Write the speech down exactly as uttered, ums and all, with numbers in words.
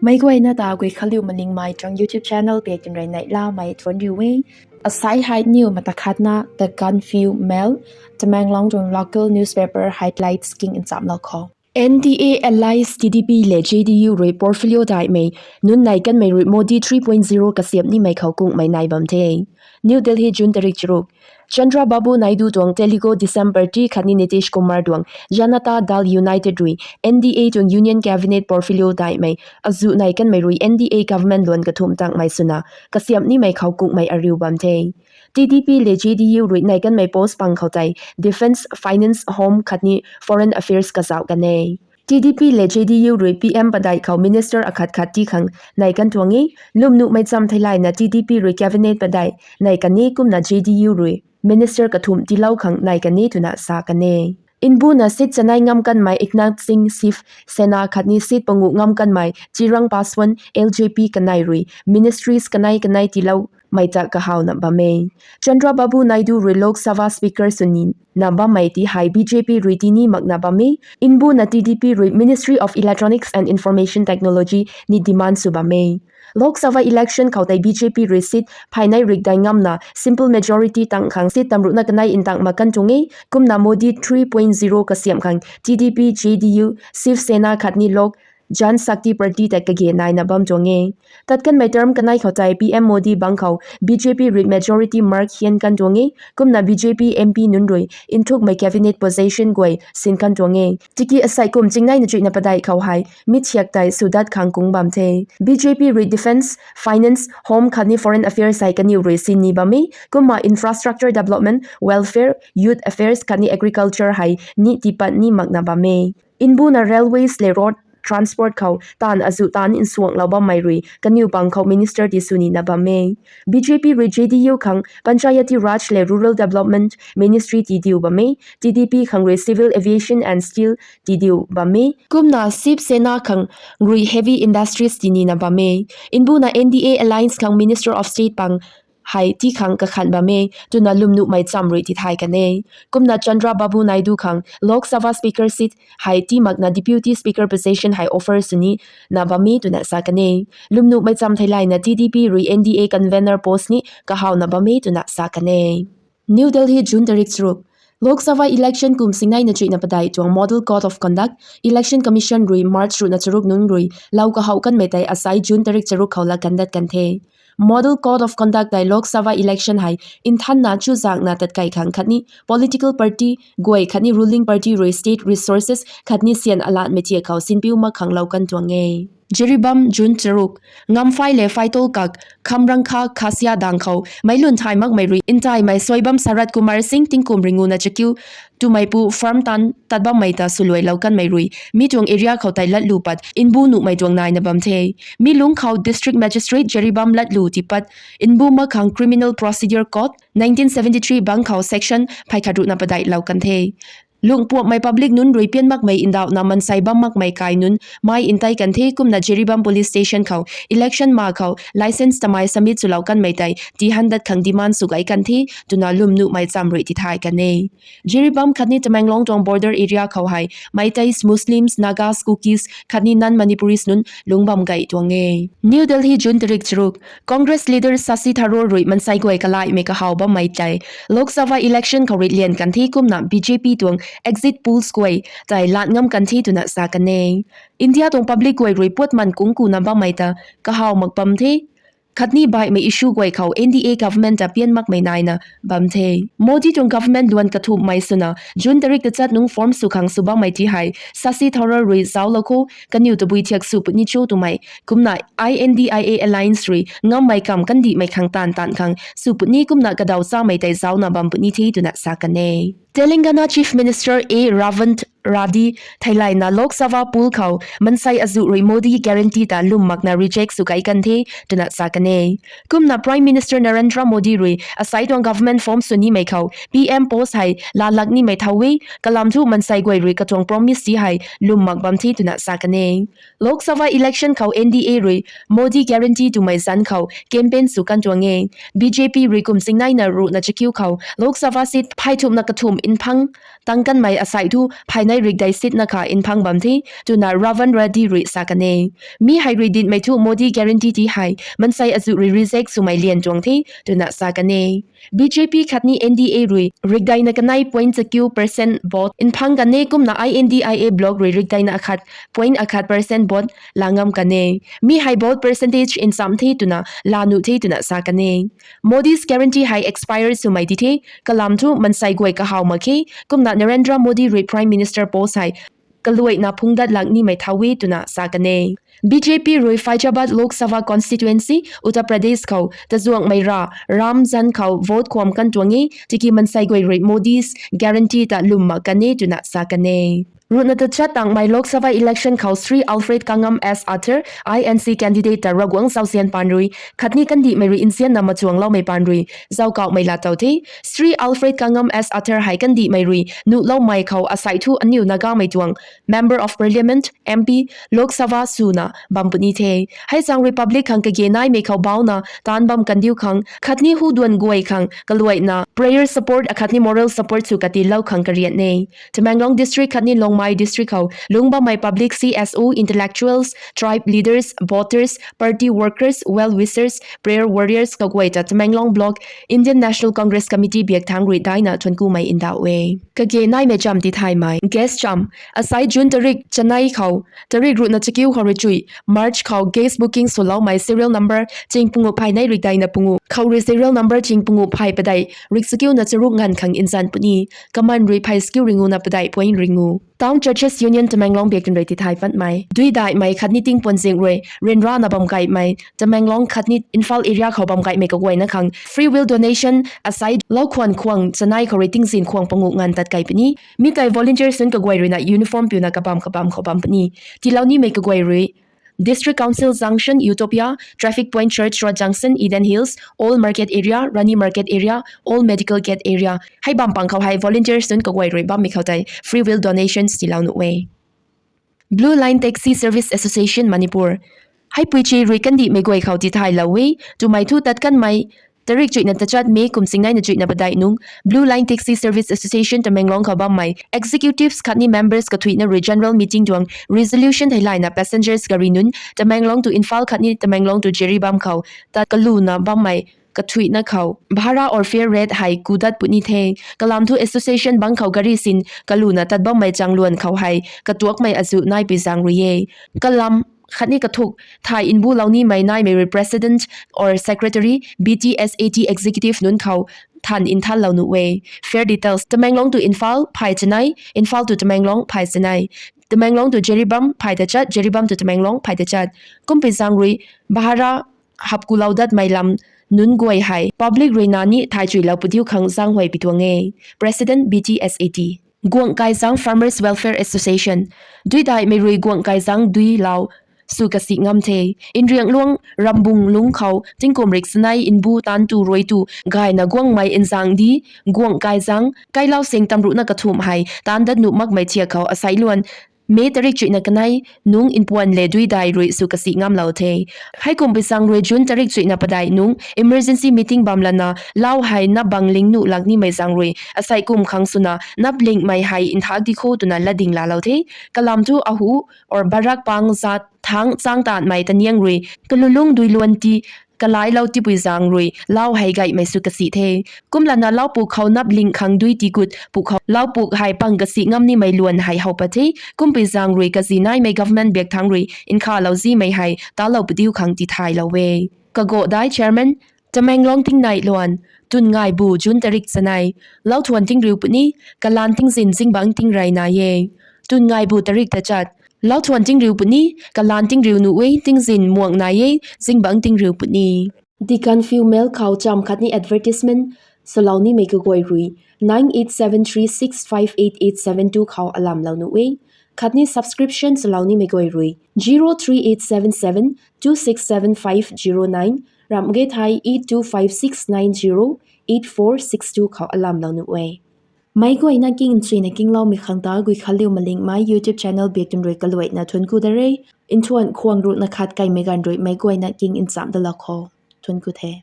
Meic guayna ta Guikhanliu Malingmei tuang YouTube channel pei tinrui neihlamei thuanc riu e. Asai hei niw mata khatna The Gaanphiu Mail, Tamenglong tuang local newspaper highlights king nchamlou khou, N D A allies T D P le J D U rui portfolio daihmei nunc nai kanmei rui Modi three point zero kasiamh nimei khou kungmei nai bam the. New Delhi, June tarik charuk. Chandrababu Naidu tuang Telugu December ti khatni Nitish Kumar tuang Janata Dal United rui N D A tuang Union Cabinet portfolio daihmei azuh nai kanmei rui N D A government luan kathumh tangmei swna kasiamh nimei khou kungmei ariu bam the. T D P le J D U rui nai kanmei post pang khou tei Defence, Finance, Home khatni Foreign Affairs kazauh kan e. T D P le J D U rui P M padeih khou minister akhat khat ti khang nai kan tuang e. Lwmnuhmei cham theilayna T D P rui cabinet padeih nai kan e, kumna J D U rui minister kathumh tiilou khang nai kan e twna sa kan e. Mbuna seat chanei ngam kanmei Eknath Singh Shiv Sena khatni seat panguh ngam kanmei Chirag Paswan L J P kanei rui ministries kanei kanei tiiloumei ta kahawna bam e. Chandrababu Naidu rui Lok Sabha Speaker sw nina bammei ti hei B J P rui tii ni makna bam e. Mbuna T D P rui Ministry of Electronics and Information Technology ni demand sw bam e. Lok Sabha election khou tei B J P rui seat phaynei rik dai ngamna simple majority tang khang seat tamruhna kanei ntang mak kan tuang e. Kumna Modi three point zero kasiamh khang T D P, J D U, Shiv Sena khatni Lok Janshakti Party ta kage naina bam tuang e. Tat kanmei term kanei khou tei P M Modi bangc khou B J P rui majority mark hian kan tuang e. Kumna B J P M P nunc rui nthukmei cabinet position guay sin kan tuang e. Tiki asei kum chingneina chuihna padeih khou hei mi thiak tei sw dat khang kung bam the. B J P rui Defence, Finance, Home khatni Foreign Affairs hei kaniw rui sin ni bam e. Kumna Infrastructure Development, Welfare, Youth Affairs khatni Agriculture hei ni tiipat ni makna bam e. Mbuna Railways le Road Transport khou taanv azuh taanv nsuanglou bammei rui kaniw bangc khou minister ti sw nina bam e. B J P rui J D U khang Panchayati Raj le Rural Development Ministry tii diu bam e. T D P khang rui Civil Aviation and Steel tii diu bam e. Kumna Shiv Sena khang rui Heavy Industries tii nina bam e. Mbuna N D A alliance khang Minister of State pang hei tii khang kakhan bam e twna lwmnuhmei cham rui tithay kan e. Kumna Chandrababu Naidu khang Lok Sabha Speaker seat hei tii makna Deputy Speaker position hei offer sw nina bam e twna sa kan e. Lwmnuhmei cham theilayna T D P rui N D A convener post ni kahawna bam e twna sa kan e. New Delhi, June tarik charuk. Lok Sabha election kum singneina chuihna padeih tuang Model Code of Conduct Election Commission rui March ruhna charuk nunc rui lou kahaw kanmei tei asai June tarik charuk khou la kandat kan the. Model Code of Conduct tei Lok Sabha election hei nthanna chuzaenghna tatkai khang khatni political party guay khatni ruling party rui state resources khatni syan alatmei thiak khou sinpiu mak khang lou kan tuang e. Jiribam, June charuk. Ngamphay le Phaitol kak Khamrangkha Khasia dang khou meic lun thay makmei rui ntaimei Soibam Sarat Kumar Singh tingkum ringuna chakiu twmeipu farm tan tat bammei ta swluailou kanmei rui mi tuang area khou tei latlu pat nbu nuhmei tuang naina bam the. Mi lungc khou District Magistrate Jiribam latlu tiipat nbu mak khang Criminal Procedure Code nineteen seventy three bang khou section phay khat ruhna padeih lou kan the. Lungpuamhmei public nunc rui pian makmei ndauhna mansei bam makmei kai nunc mei ntei kan the, kumna Jiribam Police Station khou election ma khou licence tamei submit swlou kanmei tei tihan dat khang demand sw gay kan the twna lwmnuhmei cham rui tithay kan e. Jiribam khatni Tamenglong tuang border area khou hei Meiteis, Muslims, Nagas, Kukis khatni non-Manipuris nunc lungc bam gay tuang e. New Delhi, June tarik charuk. Congress leader Shashi Tharoor rui mansei guay kalaihmei kahaw bammei tei Lok Sabha election khou rui lian kan the, kumna B J P tuang exit polls guay tei lat ngam kan the twna sa kan e. India tuang public guay rui puatman kungkuna bammei ta kahaw mak bam the. Khatni baihmei issue guay khou N D A government ta pian makmei naina bam the. Modi tuang government luan kathumhmei swna June tarik tachat nungc form sw khang sw bammei ti hei Shashi Tharoor rui zauclou khou kaniw tabui thiak sw puni cho twmei, kumna I N D I A alliance rui ngammei kam kandihmei khang taanv taanv khang sw puni, kumna kadaw chamei tei zaucna bam puni the twna sa kan e. Telangana Chief Minister A Revanth Reddy theilayna Lok Sabha poll khou mansei azuh rui Modi guarantee ta lwm makna reject sw gay kan the twna sa kan e. Kumna Prime Minister Narendra Modi rui asei tuang government form sw nimei khou P M post hei lalak nimei thow e, kalam thu mansei guay rui katuang promise ti hei lwm mak bam the twna sa kan e. Lok Sabha election khou N D A rui Modi guarantee twmei zanc khou campaign sw kan tuang e. B J P rui kum singneina ruhna chakiu khou Lok Sabha seat phey thumhna kathumh nphang tang kanmei asei thu phaynei rikdei sitna kha nphang bam the twna Ravan Reddy rui sa kan e. Mi hei rui dinmei thu Modi guarantee ti hei mansei azuh rui reject swmei lian tuang the twna sa kan e. B J P khatni N D A rui rikdeina kanei point chakiu percent vote nphang kan e, kumna I N D I A bloc rui rikdeina akhat point akhat percent vote la ngam kan e. Mi hei vote percentage ncham the twna la nuh the twna sa kan e. Modi's guarantee hei expire swmei di the, kalam thu mansei guay kahaw mak khe, kumna Narendra Modi rui Prime Minister post hei kaluaina phungdat lak nimei thau e twna sa kan e. B J P rui Faizabad Lok Sabha constituency, Uttar Pradesh khou tazuangmei ra Ramzan khou vote khwam kan tuang e, tiki mansei guay rui Modi's guarantee ta lwm mak kan e twna sa kan e. Ruhna tachat tangmei Lok Sabha election khou Shri Alfred Kangam S Athar, I N C candidate ta Ravguangc zauzian paan rui khatni kandihmei rui nzianna machuangloumei paan rui zauc kauhmei laa tow the. Shri Alfred Kangam S Athar hei kandihmei rui nuhloumei khou asei thu aniu Nagamei tuang Member of Parliament, M P, Lok Sabha swna bam puni the. Hei zaeng rui public khang kage naimei khou bauna taanv bam kandiu khang khatni hu duan guay khang kaluaina prayer support akhatni moral support sw katilou khang karian e. Tamenglong District khatni Longmai District khou lungc bammei public, C S O, intellectuals, tribe leaders, voters, party workers, well wishers, prayer warriors kaguay ta Tamenglong Block Indian National Congress Committee biak thangc rui daina thuanc kumei ndauh e. Kage naimei cham tithaymei guest cham, asei June tarik chanei khou tarik ruhna chakiu khou rui chui March khou guest booking swloumei serial number ching pungu phaynei rikdeina pungu khou rui serial number ching pungu phay padeih rikchakiuna charuk nganv khang nzan puni. Kaman rui phey chakiu ringuna padeih point ringu. Town Churches Union Tamenglong biak tun rui tithay patmei duidaihmei khatni tingpuan zing rui ryanrana bam kaimei Tamenglong khatni Imphal area khou bam kaimei kaguayna khang free will donation asei loukhwan khwang chanei khou rui tingzin khwang pangu nganv tat kai puni. Mi tei volunteers nunc kaguay ruina uniform piuna kabam kabam khou bam puni. Tiilou nimei kaguay rui District Council Junction, Utopia, Traffic Point, Church Road Junction, Eden Hills, Old Market Area, Rani Market Area, Old Medical Gate Area hei bam pang khou hei volunteers nunc kaguay rui bammei khou tei free will donations tiilou nuh e. Blue Line Taxi Service Association Manipur, heipui chi rui kandihmei guay khou tithaylou e. Twmei thu tat kanmei tarik chuihna tachat May kum singneina chuihna padeih nung Blue Line Taxi Service Association Tamenglong khou bammei executives khatni members kathuihna rui general meeting tuang resolution theilayna passengers gari nunc Tamenglong to Imphal khatni Tamenglong to Jiribam khou tat kaluna bammei kathuihna khou bhara or fare rate hei kudat puni the. Kalam thu association bangc khou gari sin kaluna tat bammei changluan khou hei katuakmei azuh naipui zaeng rui e. Kalam khatni kathuk thay nbulou nimei naimei rui president or secretary, B T S A T executive nunc khou than nthanlou nuh e. Fare details: Tamenglong to Imphal phay chanei, Imphal to Tamenglong phay chanei, Tamenglong to Jiribam phay tachat, Jiribam to Tamenglong phay tachat. Kumpui zaeng rui bhara hapkulou datmei lam nunc guay hei public rui nani thaychuilou pudiu khang zaenghuay pi tuang e. President, B T S A T. Guangh Kaizang Farmers Welfare Association, duidaihmei rui Guangh Kaizang dui lau sw kasi ngam the. Nriangluang Rambung lungc khou tingkum rik chanei nbu taanv tu rui tu gayna guangmei nzangdi Guangh Kaizang kailau sing tamruhna kathumh hei taanv dat nuh makmei thiak khou asei luan May tarik chuihna kanei nung npuan le duidai rui sw kasi ngamlou the. Heikum pui zaeng rui June tarik chuihna padeih nung emergency meeting bam lana lau hei nap bang ling nuh lak nimei zaeng rui asei kum khang swna nap lingmei hei nthak di kho twna latding laalou the. Kalam thu ahu or barak pang zat thangc chang tanmei taniang rui kalulung dui luan ti kalailou tipui zaeng rui lau hei gaymei sw kasi the. Kumlana lau puk khou nap ling khang dui ti gut puk khou lau puk hei pang kasi ngam nimei luan hei how pat the. Kumpui zaeng rui kazi naimei government biak thangc rui nkhalou zimei hei talou pudiu khang tithaylou e. Kagodai Chairman, Tamenglong tingnei luan, twn ngaibu June tarik chanei, lau thuan tingriu puni, kalaan tingzin zingbangc tingrey nai e. Twn ngaibu tarik tachat, lau thuan tingriu puni, kalaan tingriu nuh e, tingzin muang nai e, zingbangc tingriu puni. Deacon Few Mel khou cham khatni advertisement swlou nimei kaguay rui nine eight seven three six five eight eight seven two khou alamlou nuh e. Khatni subscription swlou nimei kaguay rui zero three eight seven seven two six seven five zero nine, ramh ge thei eight two five six nine zero eight four six two khou alamlou nuh e. Meic guayna king nchuina kingloumei khang ta Guikhanliu Malingmei YouTube channel biak tun rui kaluaina thuancku da re. Nthuan khwang ruhna khat kaimei ganv rui meic guayna king nchamh dalou kho. Thuancku the.